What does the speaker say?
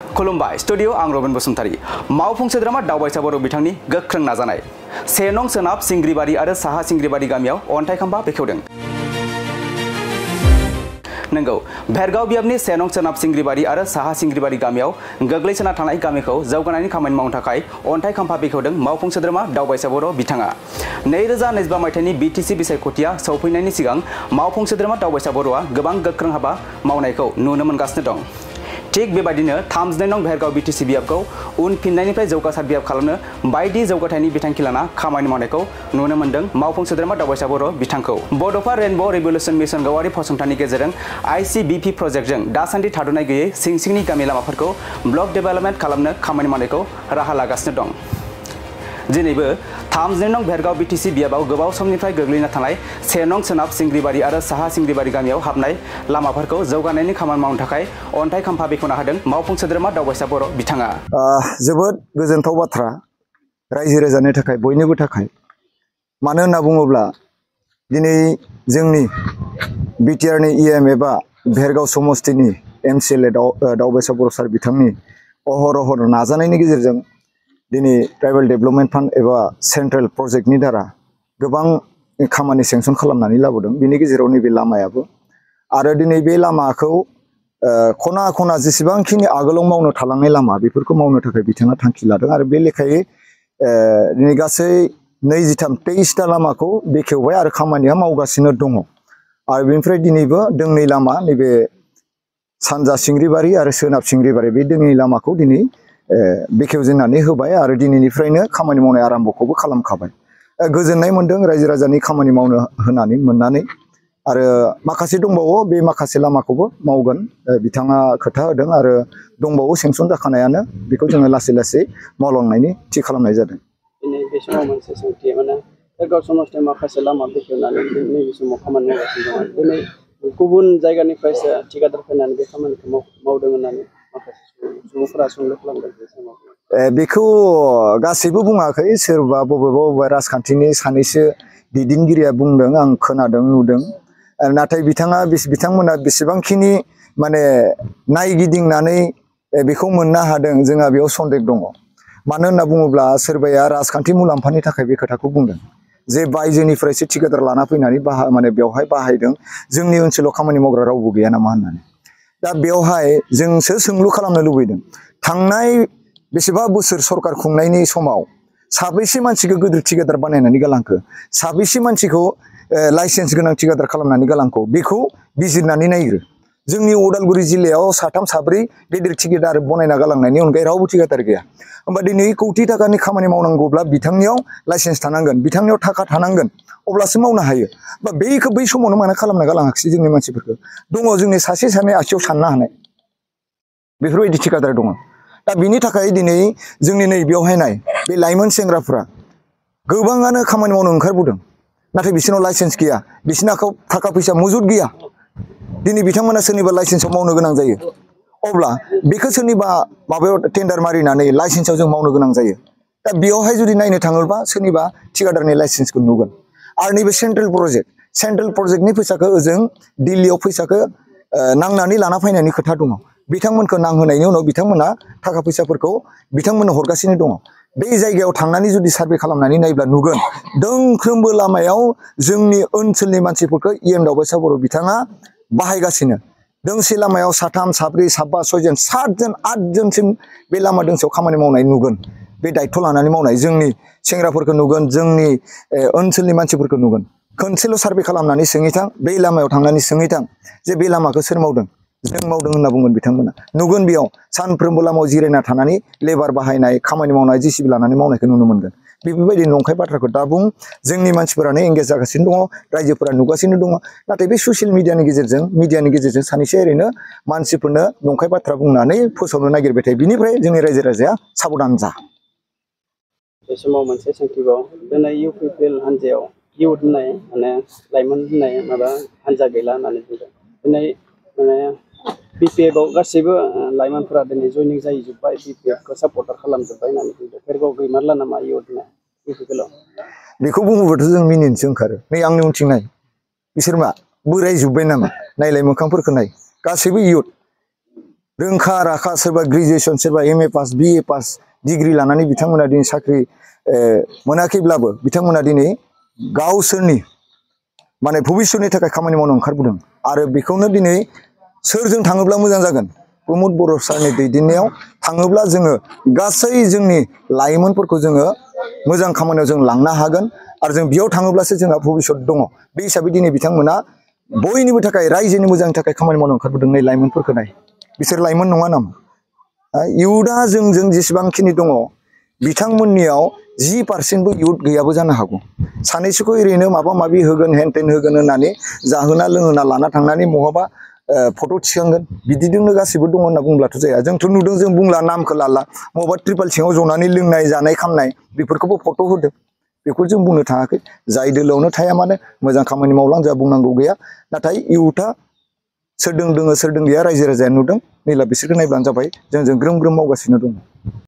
खुलुमबाय स्टुडियो आं रबिन बसुमतारी मावफुं सोद्रोमा दावबायसा बर' बिथांनि गोख्रों नाजानाय से नं सोनाब सिंग्रिबारि आरो साहा सिंग्रिबारि गामियाव अन्थाइ खाम्फा बेखेवदों। नंगौ भेरगाव बियाबनि से नं सोनाब सिंग्रिबारि आरो साहा सिंग्रिबारि गामियाव गोग्लैसोना थानाय गामिखौ जौगानायनि खामानि मावनो थाखाय अन्थाइ खाम्फा बेखेवदों मावफुं सोद्रोमा दावबायसा बर' बिथाङा। 2025 मायथाइनि बिटिसि बिसायख'थिया सौफैनायनि सिगां मावफुं सोद्रोमा दावबायसा बर'आ गोबां गोख्रों हाबा मावनायखौ नुनो मोनगासिनो दं। थिग बेबायदिनो 32 नं भेरगाव बिटिसि बियाबखौ उनफिननायनिफ्राय जौगासार बियाब खालामनो बायदि जौगाथायनि बिथांखि लाना खामानि मावनायखौ नुनो मोनदों मावफुं सोद्रोमा दावबायसा बर' बिथांखौ। बड'फा रेनब' रिभलिउसन मिशन गावारि फसंथाननि गेजेरजों ICBP प्रजेक्टजों दासान्दि थाद'नाय गैयै सिंसिंनि गामि लामाफोरखौ ब्लक डेभेलपमेन्ट खालामनो खामानि मावनायखौ राहा लागासिनो दं। दिनैबो 32 नं भेरगाव बिटिसि बियाबाव गोबाव समनिफ्राय गोग्लैना थानाय से नं सोनाब सिंग्रिबारि आरो साहा सिंग्रिबारि गामियाव हाबनाय लामाफोरखौ जौगानायनि खामानि मावनो थाखाय अन्थाइ खाम्फा बेखेवना होदों मावफुं सोद्रोमा दावबायसा बर' बिथाङा। जोबोद गोजोनथाव बाथ्रा रायजो राजानि थाखाय बयनिबो थाखाय। मानो होनना बुङोब्ला दिनै जोंनि बिटिआरनि EM एबा भेरगाव समस्तिनि MCLA दावबायसा बर' सार बिथांनि अहरह नाजानायनि गेजेरजों दिनै ट्राइबेल डेभेलपमेन्ट फान्ड एबा सेन्ट्रेल प्रजेक्टनि दारा गोबां खामानि सेंसन खालामनानै लाबोदों। बिनि गेजेराव नैबे लामायाबो आरो दिनै बे लामाखौ खना खना जेसेबांखिनि आगोलाव मावनो थालांनाय लामा बेफोरखौ मावनो थाखाय बिथाङा थांखि लादों आरो बे लेखायै दिनै गासै 23ता लामाखौ बेखेवबाय आरो खामानिया मावगासिनो दङ। आरो बेनिफ्राय दिनैबो दोंनै लामा नैबे सानजा सिंग्रिबारि आरो सोनाब सिंग्रिबारि बे दोंनै लामाखौ दिनै बेखेवजेननानै होबाय आरो दिनैनिफ्रायनो खामानि मावनाय आराम्भखौबो खालामखाबाय। गोजोननाय मोनदों रायजो राजानि खामानि मावनो होनानै मोननानै आरो माखासे दंबावो बे माखासे लामाखौबो मावगोन बिथाङा खोथा होदों आरो दंबावो सेंसन जाखानायानो बेखौ जोङो लासै लासै मावलांनायनि थि खालामनाय जादों। दिनै बे समाव मोनसे सोंथि माने भेरगाव समस्तियाव माखासे लामा बेखेवनानै नैबे समाव खामानि मावगासिनो दङ। दिनै गुबुन जायगानिफ्रायसो थिकादार फैनानै बे खामानिखौ मावदों होननानै माखासे सुबुंफोरा सोंलु खालामदों बे समाव। बेखौ गासैबो बुङाखै सोरबा बबेबा राजखान्थिनि सानैसो दैदेनगिरिया बुंदों आं खोनादों नुदों। नाथाय बिथांमोना बेसेबांखिनि माने नायगिदिंनानै बेखौ मोननो हादों जोंहा बेयाव सन्देह दङ। मानो होनना बुङोब्ला सोरबाया राजखान्थि मुलाम्फानि थाखाय बे खोथाखौ बुंदों जे बायजोनिफ्रायसो थिकादार लाना फैनानै माने बेवहाय बाहायदों जोंनि ओनसोलाव खामानि मावग्रा रावबो गैया नामा होननानै। दा बेवहाय जोंसो सोंलु खालामनो लुबैदों थांनाय बेसेबा बोसोर सरकार खुंनायनि समाव साबैसे मानसिखौ गोदोर थिकादार बानायनानै गालांखो साबैसे मानसिखौ लाइसेन्स गोनां थिकादार खालामनानै गालांखौ बेखौ बिजिरनानै नायग्रो। जोंनि उदालगुरि जिल्लायाव साथाम साब्रै गेदेर थिकादार बनायना गालांनायनि अनगायै रावबो थिकादार गैया। होमबा दिनै कौटि थाखानि खामानि मावनांगौब्ला बिथांनियाव लाइसेन्स थानांगोन बिथांनियाव थाखा थानांगोन अब्लासो मावनो हायो। बा बेखौ बै समावनो मानो खालामना गालाङाखिसै जोंनि मानसिफोरखौ दङ जोंनि सासे सानै आसियाव साननो हानाय बेफोरबायदि थिकादार दङ। दा बिनि थाखाय दिनै जोंनि नैबेयावहाय नाय बे लाइमोन सेंग्राफ्रा गोबाङानो खामानि मावनो ओंखारबोदों नाथाय बिसोरनाव लाइसेन्स गैया बिसोरनि आखायाव थाखा फैसा मजुद गैया। दिनै बिथांमोना सोरनिबा लाइसेन्सआव मावनो गोनां जायो अब्ला बेखौ सोरनिबा माबायाव टेन्डार मारिनानै लाइसेन्सआव जों मावनो गोनां जायो। दा बेयावहाय जुदि नायनो थाङोब्ला सोरनिबा थिकादारनि लाइसेन्सखौ नुगोन। आरो नैबे सेन्ट्रेल प्रजेक्टनि फैसाखौ ओजों दिल्लीयाव फैसाखौ नांनानै लाना फैनायनि खोथा दङ। बिथांमोनखौ नांहोनायनि उनाव बिथांमोना थाखा फैसाफोरखौ बिथांमोननो हरगासिनो दङ। बे जायगायाव थांनानै जुदि सार्भे खालामनानै नायोब्ला नुगोन दोंफ्रोमबो लामायाव जोंनि ओनसोलनि मानसिफोरखौ EM दावबायसा बर' बिथाङा बाहायगासिनो। दोंसे लामायाव साथाम साब्रै साबा सयजन 7 जन 8 जनसिम बे लामा दोंसेयाव खामानि मावनाय नुगोन। बे दायथ' लानानै मावनाय जोंनि सेंग्राफोरखौ नुगोन जोंनि ओनसोलनि मानसिफोरखौ नुगोन। खनसेल' सार्भे खालामनानै सोंहैथां बे लामायाव थांनानै सोंहैथां जे बे लामाखौ सोर मावदों जों मावदों होनना बुंगोन बिथांमोना नुगोन बेयाव सानफ्रोमबो लामायाव जिरायना थानानै लेबार बाहायनाय खामानि मावनाय JCB लानानै मावनायखौ नुनो मोनगोन। बेफोरबायदि नंखाय बाथ्राखौ दा बुं जोंनि मानसिफोरानो एंगेज जागासिनो दङ रायजोफोरा नुगासिनो दङ। नाथाय बे ससियेल मिडियानि गेजेरजों सानैसो ओरैनो मानसिफोरनो नंखाय बाथ्रा बुंनानै फोसावनो नागिरबाय थायो बिनिफ्राय जोंनि रायजो राजाया साबधान जा। बे समाव मोनसे सोंथिबाव दिनै UPPL हान्जायाव इउथ होननाय माने लाइमोन होननाय माबा हान्जा गैला होननानै बुंदों। दिनै माने BPF आव गासैबो लाइमोनफोरा दिनै जयनिं जाहैजोब्बाय BPF खौ सापर्टार खालामजोब्बाय होननानै बुंदों। भेरगाव गैमारला नामा इउथ होननाय UPPL आव? बेखौ बुङोबाथ' जों मिनिनोसो ओंखारो। नै आंनि उनथिं नाय बिसोर मा बोराय जोब्बाय नामा नायलाय मोखांफोरखौ नाय गासैबो इउथ रोंखा राखा सोरबा ग्रेजुएसन सोरबा MA pass BA pass degree लानानै बिथांमोना दिनै साख्रि मोनाखैब्लाबो बिथांमोना दिनै गावसोरनि माने भबिष्यतनि थाखाय खामानि मावनो ओंखारबोदों आरो बेखौनो दिनै सोरजों थाङोब्ला मोजां जागोन प्रमद बर' सारनि दैदेननायाव थाङोब्ला जोङो गासै जोंनि लाइमोनफोरखौ जोङो मोजां खामानियाव जों लांनो हागोन आरो जों बेयाव थाङोब्लासो जोंहा भबिष्यत दङ बे हिसाबै दिनै बिथांमोना बयनिबो थाखाय रायजोनि मोजांनि थाखाय खामानि मावनो ओंखारबोदों नै लाइमोनफोरखौ नाय बिसोर लाइमोन नङा नामा इयुथआ जोंजों जेसेबांखिनि दङ बिथांमोननियाव 10% इयुथ गैयाबो जानो हागौ सानैसोखौ ओरैनो माबा माबि होगोन हेनटेन होगोन होननानै जाहोना लोंहोना लाना थांनानै बहाबा फट' थिखांगोन बिदिजोंनो गासिबो दङ होनना बुंब्लाथ' जाया जोंथ' नुदों जों बुंला नामखौ लाला बहाबा ट्रिपाल सिङाव जनानै लोंनाय जानाय खामनाय बेफोरखौबो फट' होदों बेखौ जों बुंनो थाङाखै जाय दोलोआवनो थाया मानो मोजां खामानि मावलां जोंहा बुंनांगौ गैया नाथाय इयुथआ सोरदों दोङो सोरदों गैया रायजो राजाया नुदों नैला बिसोरखौ नायब्लानो जाबाय जोंजों ग्रोम ग्रोम मावगासिनो दङ